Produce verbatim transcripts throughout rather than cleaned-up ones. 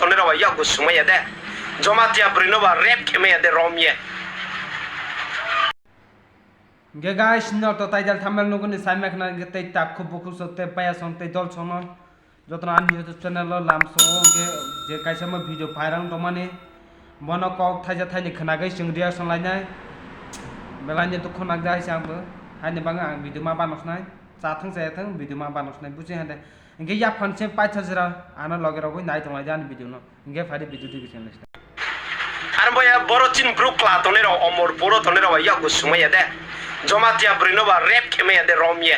Tonwi rok bai yakgu sumaya de. Jamatia bwrwi no ba rape khe maya de rom ye. Hingke guys, no to title thumbnail nugwi ni sai mekna hingke tei tak khub bukhuk so tei paya song tei dol song no jotono ani YouTube channel o lam so hingke je kaisa mo video viral tongmani bono kok thaisa thaini khwnagwi chwng reaction lainai. Belai ni dukhu nang jai se ang bo. Haini bagwi ang video ma banosnai. Cha thang cha ya thang video ma banosnai. Buji hande. Hingke yaphan se paitha jera ano loge rogwi nai tonglai jani video no. Hingke phaidi video twi bising list. Ar boya boro chin bru kla tongnai rok omor boro tongnai rok yakgu sumaya de. Jamatia bwrwi no ba rape khe maya de rom ye.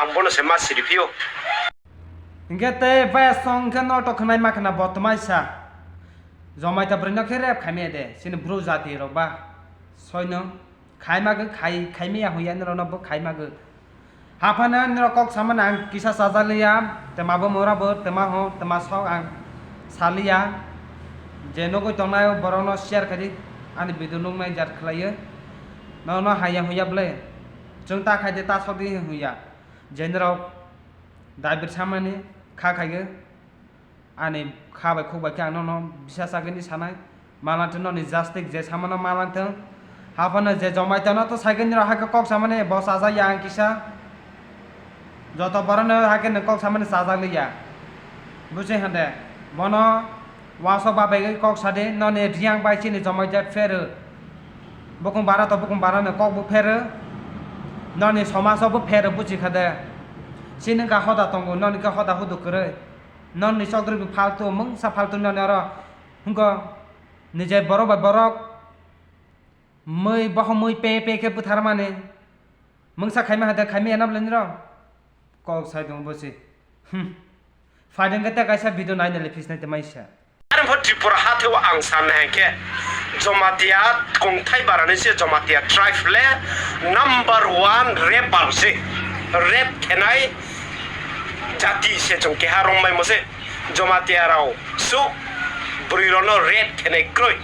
Ang bono se ma siri phio. Hingke tei baya song khe no to khwnai ma khna bo tmai sa. Jamatia bwrwi no khe rape khai maya de. Sini bru jati rok ba. Soi no. Khaima gw khai, khaimaya hwnya nirok no bo khaima gw. Haphano nirok kok samani ang kisa chajak liya, twma bo mura bo, twma ho, twma sok ang saliya. Je nugwi tongnai borok no share khaidi, ani video nuknai jar khlaiyo. Nono haya hwnya ble. Chwng ta khaidi ta sok di hwnya. Je nirok daibir samani kha khaigwi. Ani kha bai khuk bai khe ang nono bisa chagwini sanai. Malantwng noni justice je samano malantwng. Haphano je Jamatia no to saigwini rok hai khe kok samani bo chajak ya ang kisa. Joto borok no hai khe nwng kok samani chajak liya. Buji hande bono wasok ba bai kok sadi noni Reang bai chini Jamatia pheru. Bukung bara to bukung bara no kok bo pheru. Noni somaj o bo pheru buji kha de. Chini wngkha hoda tongo noni khe hoda hudu kwrwi. Noni chokdrwi bo faltu, mungsa faltu noni oro. Hwnkhe, nije borok bai borok, mui, bohom mui pe pe khe bwtharmani. Mungsa khaima hade khaima ena bwlai nirok. Kok sai tongo bosi. Hmm. Phaideng khe tei kaisa video naina le phisnai tei maisa. Are pho Tripura hatheo ang sanna hwnkhe, Jamatia kongthai barani se Jamatia tribe le number one raper se. Rape khenai jati se chwng keha rombai mo se. Jamatia rao su bwrwi rok no rape khenai kroi.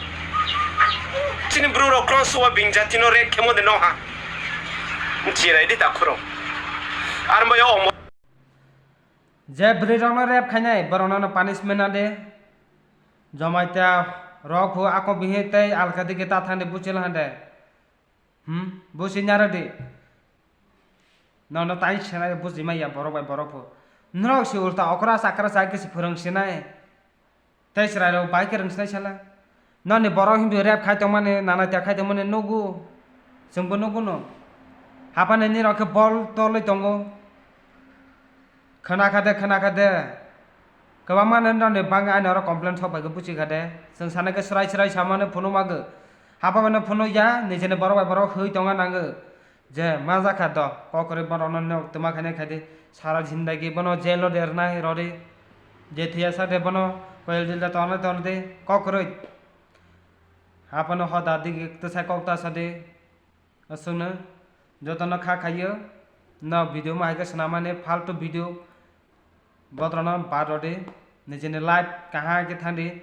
Chini bru rok kron suwa bing jati no rape khemo de no ha. Chirai di takhuro. Ar mo yo omo. Je bwrwi rok no rape khainai borok no no punishment na de. Jamatia rok phu ako bihi tei alka digi ta thang de buchila hande. Hmm, busi nyara di. Nono tai senai buji maya borok bai borok pho. Norok se ulta okra chakra chai khe se phwrwng sinai. Tei chwrai rok bai khe rwng sinai sala. Noni borok hindu rep khai tongmani, nana tia khai tongmani nugo. Chwngbo nugo no. Hapani nirok khe bol tolwi tongo. Khwna kha de, khwna kha de. Kwbangma no noni bagwi ani oro complain sok bai khe buchi kha de. Chwng sana khe chwrai chwrai samano phunuk mago. Hapamano phunuk ya, nijeni borok bai borok hwi tongna nango. Je ma jakha do, kok kwrwi borok no nok twma khainai khai di. Sara jindagi bono jail o de rwnai rw di. Je thwiya sak de bono koyel jil da tongna tong di, kok kwrwi. Hapano hoda digi twsai kok ta sa di. Aswkno jotono kha khaio, no video ma hai khe swnamani faltu video botrono bad rw di, nijini life kaham khe thang di,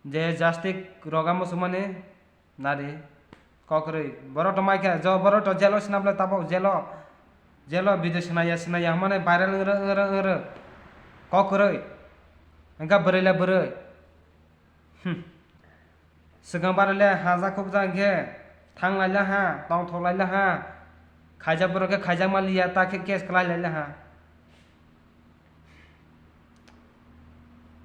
je justice roga muchungmani na di, kok kwrwi. Borok to mai khe, jo borok to jail o swnam le tabok jail o, jail o video swnaya swnaya hwnmani viral wng rw, wng rw, wng rw, kok kwrwi, hwnkhe bwrwi le bwrwi. Hmm. Swkang barwi le hajak khukjak khe thang lai la ha, tongthok lai la ha. Khaijak borok khe khaijak ma liya, ta khe case kwlai lai la ha.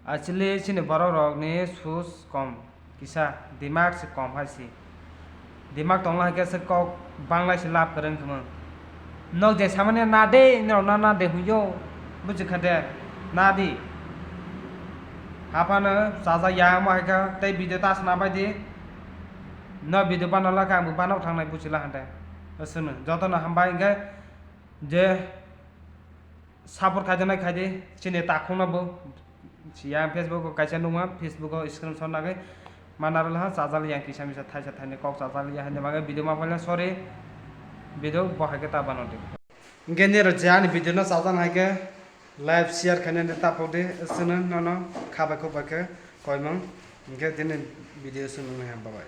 Actually, chini borok rok ni sus kom kisa, dimak se kom hai se. Dimak tongla hai khe se kok banglai se lab kwrwng thwmwng. Nok je samani na de, norok na na de hwnyo, buji kha de, na di. Haphano chajak ya omo hai khe tei video ta sna bai di. No video bana la khe ang bo bana thangnai buji la hande. Aswkno jotono hambai hwnkhe je support khai di nai khai di, chini takhuk no bo. Siya ang Facebook o kaisa nukma, Facebook o screenshot nagwi manarwla ha chajali yang kisa misa thaisa thaini kok chajali ya hwnwi bagwi video ma paila, sorry, video bo hai khe ta bano di. Hwnkhe nirok je ani video no chajak hai khe like share khainani ta phok di, chwngno nono kha bai khuk bai khe koimung, hwnkhe tini video chwng nuknai ha bye bye.